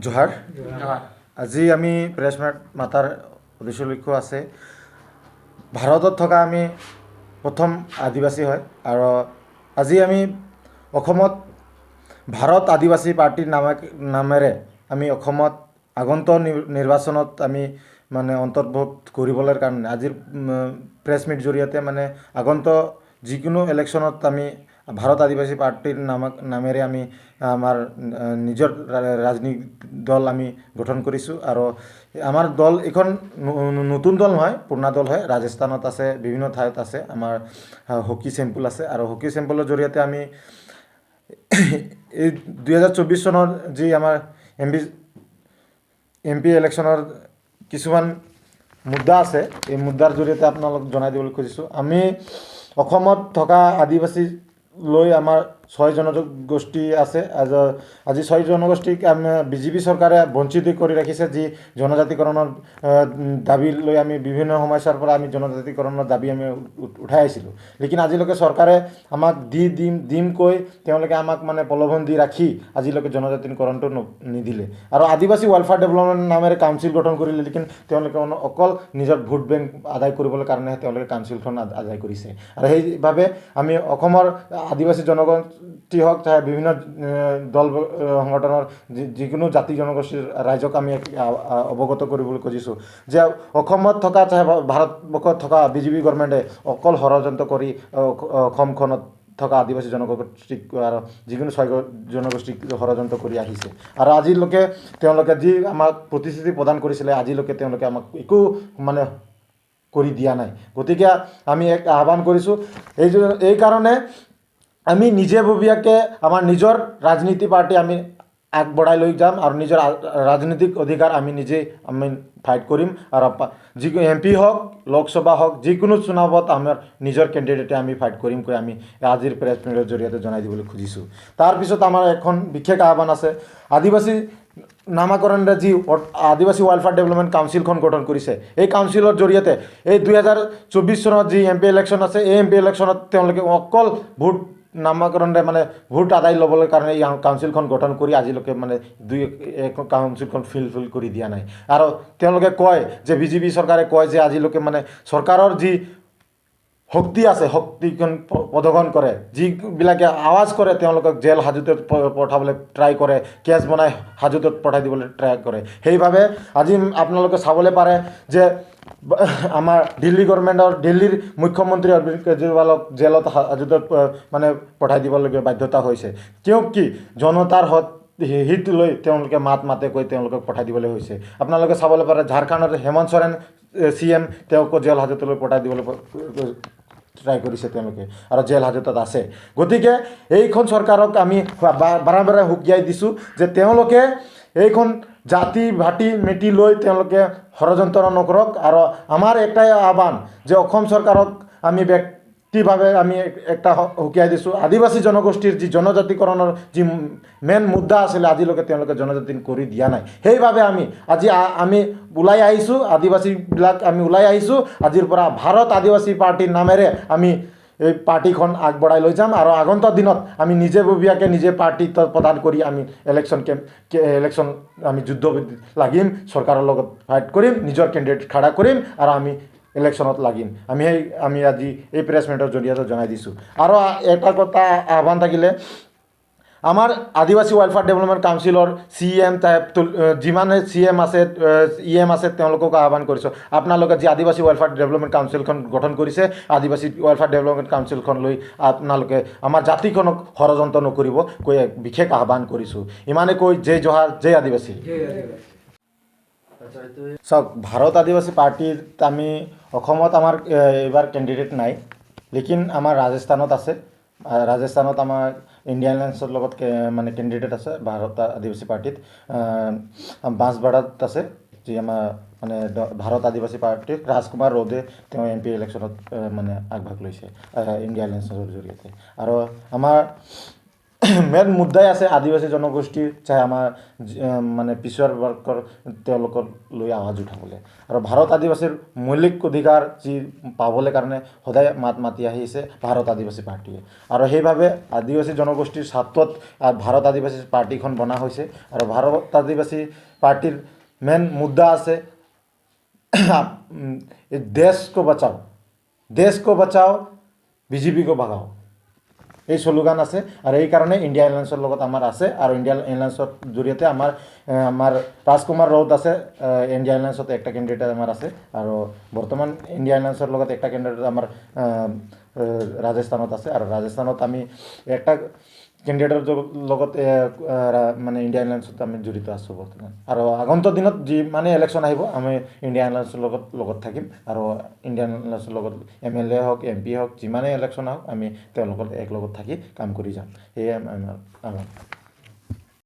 জোহাৰ। আজি আমি press meat মাতাৰ উদ্দেশ্য লক্ষ্য আছে, ভাৰতত থকা আমি প্ৰথম আদিবাসী হয় আৰু আজি আমি অসমত ভাৰত আদিবাসী পাৰ্টীৰ নামেৰে আমি অসমত আগন্তুক নিৰ্বাচনত আমি মানে অন্তৰ্ভুক্ত কৰিবলৈ কাৰণে আজিৰ প্ৰেছ মিট জৰিয়তে মানে আগন্তুক যিকোনো ইলেকশ্যনত আমি ভাৰত আদিবাসী পাৰ্টীৰ নামেৰে আমি আমাৰ নিজৰ ৰাজনৈতিক দল আমি গঠন কৰিছোঁ। আৰু আমাৰ দল এইখন নতুন দল নহয়, পুৰণা দল হয়। ৰাজস্থানত আছে, বিভিন্ন ঠাইত আছে। আমাৰ হকী চিম্বল আছে আৰু হকী চিম্বলৰ জৰিয়তে আমি এই 2024 চনৰ যি আমাৰ এম পি ইলেকশ্যনৰ কিছুমান মুদ্দা আছে, এই মুদ্দাৰ জৰিয়তে আপোনালোক জনাই দিবলৈ খুজিছোঁ। আমি অসমত থকা আদিবাসী লৈ আমাৰ ছয় জনগোষ্ঠী আছে। আজি ছয় জনগোষ্ঠীক আমি বিজেপি চৰকাৰে বঞ্চিত কৰি ৰাখিছে। যি জনজাতিকৰণৰ দাবী লৈ আমি বিভিন্ন সমস্যাৰ পৰা আমি জনজাতিকৰণৰ দাবী আমি উঠাই আহিছিলোঁ, লেকিন আজিলৈকে চৰকাৰে আমাক দি দিম দিম কৈ তেওঁলোকে আমাক মানে প্ৰলোভন দি ৰাখি আজিলৈকে জনজাতিকৰণটো নিদিলে। আৰু আদিবাসী ৱেলফেয়াৰ ডেভেলপমেণ্ট নামেৰে কাউন্সিল গঠন কৰিলে, লেকিন তেওঁলোকে অকল নিজৰ ভোট বেংক আদায় কৰিবলৈ কাৰণেহে তেওঁলোকে কাউন্সিলখন আদায় কৰিছে। আৰু সেইবাবে আমি অসমৰ আদিবাসী জনগোষ্ঠী হওক, চাহে বিভিন্ন দল সংগঠনৰ যিকোনো জাতি জনগোষ্ঠীৰ ৰাইজক আমি অৱগত কৰিবলৈ খুজিছোঁ যে অসমত থকা চাহে ভাৰতবৰ্ষত থকা বিজেপি গভৰ্ণমেণ্টে অকল ষড়যন্ত্ৰ কৰি অসমখনত থকা আদিবাসী জনগোষ্ঠীক আৰু যিকোনো ছয় জনগোষ্ঠীক ষড়যন্ত্ৰ কৰি আহিছে। আৰু আজিলৈকে তেওঁলোকে যি আমাক প্ৰতিশ্ৰুতি প্ৰদান কৰিছিলে, আজিলৈকে তেওঁলোকে আমাক একো মানে কৰি দিয়া নাই। গতিকে আমি এক আহ্বান কৰিছোঁ, এই কাৰণে আমি নিজেববীয়াকৈ আমাৰ নিজৰ ৰাজনীতি পাৰ্টি আমি আগবঢ়াই লৈ যাম আৰু নিজৰ ৰাজনৈতিক অধিকাৰ আমি নিজেই আমি ফাইট কৰিম। আৰু যিকোনো এম পি হওক, লোকসভা হওক, যিকোনো চুনাৱত আমাৰ নিজৰ কেণ্ডিডেটে আমি ফাইট কৰিম কৈ আমি আজিৰ প্ৰেছ মিটৰ জৰিয়তে জনাই দিবলৈ খুজিছোঁ। তাৰপিছত আমাৰ এখন বিশেষ আহ্বান আছে। আদিবাসী নামাকৰণেৰে যি আদিবাসী ৱেলফেয়াৰ ডেভেলপমেণ্ট কাউন্সিলখন গঠন কৰিছে, এই কাউন্সিলৰ জৰিয়তে এই 2024 চনত যি এম পি ইলেকশ্যন আছে, এই এম পি ইলেকশ্যনত তেওঁলোকে অকল ভোট নামাকৰণেৰে মানে ভোট আদায় ল'বলৈ কাৰণে এই কাউন্সিলখন গঠন কৰি আজিলৈকে মানে দুই এক কাউন্সিলখন ফিল ফিল কৰি দিয়া নাই। আৰু তেওঁলোকে কয় যে, বিজেপি চৰকাৰে কয় যে আজিলৈকে মানে চৰকাৰৰ যি শক্তি আছে, শক্তিখন প্ৰদৰ্শন কৰে, যিবিলাকে আৱাজ কৰে তেওঁলোকক জেল হাজোতত পঠাবলৈ ট্ৰাই কৰে, কেছ বনাই হাজোতত পঠাই দিবলৈ ট্ৰাই কৰে। সেইবাবে আজি আপোনালোকে চাবলৈ পাৰে যে আমাৰ দিল্লী গভৰ্ণমেণ্টৰ দিল্লীৰ মুখ্যমন্ত্ৰী অৰবিন্দ কেজৰিৱালক জেলত হাজোতত মানে পঠাই দিবলগীয়া বাধ্যতা হৈছে। কিয় কি জনতাৰ হিত লৈ তেওঁলোকে মাত মাতে কৈ তেওঁলোকক পঠাই দিবলৈ হৈছে। আপোনালোকে চাবলৈ পাৰে, ঝাৰখণ্ডৰ হেমন্ত চৰেন চি এম, তেওঁকো জেল হাজোতলৈ পঠাই দিবলৈ ট্ৰাই কৰিছে তেওঁলোকে আৰু জেল হাজোতত আছে। গতিকে এইখন চৰকাৰক আমি বাৰে বাৰে সকীয়াই দিছোঁ যে তেওঁলোকে এইখন জাতি ভাটি মেটি লৈ তেওঁলোকে ষড়যন্ত্ৰ নকৰক। আৰু আমাৰ একটাই আহ্বান যে অসম চৰকাৰক আমি ব্যক্তিভাৱে আমি একটা সকীয়াই দিছোঁ, আদিবাসী জনগোষ্ঠীৰ যি জনজাতিকৰণৰ যি মেইন মুদ্দা আছিলে, আজিলৈকে তেওঁলোকে জনজাতি কৰি দিয়া নাই। সেইবাবে আমি আজি আমি ওলাই আহিছোঁ, আদিবাসীবিলাক আমি ওলাই আহিছোঁ। আজিৰ পৰা ভাৰত আদিবাসী পাৰ্টীৰ নামেৰে আমি এই পাৰ্টীখন আগবঢ়াই লৈ যাম আৰু আগন্তুক দিনত আমি নিজেববীয়াকৈ নিজে পাৰ্টি প্ৰদান কৰি আমি ইলেকশ্যন কেম্প ইলেকশ্যন আমি যুদ্ধ লাগিম, চৰকাৰৰ লগত ফাইট কৰিম, নিজৰ কেণ্ডিডেট খাৰা কৰিম আৰু আমি ইলেকশ্যনত লাগিম। আমি আজি এই প্ৰেছ মিটৰ জৰিয়তে জনাই দিছোঁ। আৰু এটা কথা আহ্বান থাকিলে, আমাৰ আদিবাসী ৱেলফেয়াৰ ডেভেলপমেণ্ট কাউন্সিলৰ চি এম যিমানে চি এম আছে, ই এম আছে, তেওঁলোকক আহ্বান কৰিছোঁ, আপোনালোকে যি আদিবাসী ৱেলফেয়াৰ ডেভেলপমেণ্ট কাউন্সিলখন গঠন কৰিছে, আদিবাসী ৱেলফেয়াৰ ডেভেলপমেণ্ট কাউন্সিলখন লৈ আপোনালোকে আমাৰ জাতিখনক ষড়যন্ত্ৰ নকৰিব কৈ এক বিশেষ আহ্বান কৰিছোঁ। ইমানে কৈ জয় জোহাৰ, জয় আদিবাসী। চাওক, ভাৰত আদিবাসী পাৰ্টীত আমি অসমত আমাৰ এইবাৰ কেণ্ডিডেট নাই, লেকিন আমাৰ ৰাজস্থানত আছে। ৰাজস্থানত আমাৰ ইণ্ডিয়ান এলায়েন্সৰ লগত মানে কেণ্ডিডেট আছে। ভাৰত আদিবাসী পাৰ্টীত বাঁছবাৰাত আছে, যি আমাৰ মানে ভাৰত আদিবাসী পাৰ্টীৰ ৰাজকুমাৰ ৰৌদে, তেওঁ এম পি ইলেকশ্যনত মানে আগভাগ লৈছে ইণ্ডিয়া এলায়েন্সৰ জৰিয়তে। আৰু আমাৰ মেইন মুদ্দাই আছে আদিবাসী জনগোষ্ঠীৰ, চাই আমাৰ মানে পিছৰ বৰ্গৰ তেওঁলোকৰ লৈ আৱাজ উঠাবলৈ আৰু ভাৰত আদিবাসীৰ মৌলিক অধিকাৰ যি পাবলৈ কাৰণে সদায় মাত মাতি আহিছে ভাৰত আদিবাসী পাৰ্টীয়ে। আৰু সেইবাবে আদিবাসী জনগোষ্ঠীৰ স্বাৰ্থত ভাৰত আদিবাসী পাৰ্টীখন বনা হৈছে। আৰু ভাৰত আদিবাসী পাৰ্টীৰ মেইন মুদ্দা আছে "देश को बचाओ, देश को बचाओ, বিজেপি को भगाओ", এই শ্লোগান আছে। আৰু এইকাৰণে ইণ্ডিয়া এলায়েন্সৰ লগত আমাৰ আছে। আৰু ইণ্ডিয়া এলায়েন্সৰ জৰিয়তে আমাৰ ৰাজকুমাৰ ৰাউত আছে, ইণ্ডিয়া এলায়েন্সত একটা কেণ্ডিডেট আমাৰ আছে। আৰু বৰ্তমান ইণ্ডিয়া এলায়েন্সৰ লগত একটা কেণ্ডিডেট আমাৰ ৰাজস্থানত আছে। আৰু ৰাজস্থানত আমি একটা কেণ্ডিডেটৰ লগত মানে ইণ্ডিয়া এলায়েন্সত আমি জড়িত আছোঁ বৰ্তমান। আৰু আগন্তুক দিনত যিমানে ইলেকশ্যন আহিব, আমি ইণ্ডিয়া এলায়েন্সৰ লগত থাকিম। আৰু ইণ্ডিয়া এলায়েন্সৰ লগত এমএলএ হওক, এমপি হওক, যিমানেই ইলেকশ্যন আহক, আমি তেওঁলোকৰ একলগত থাকি কাম কৰি যাম। সেয়ে আমাৰ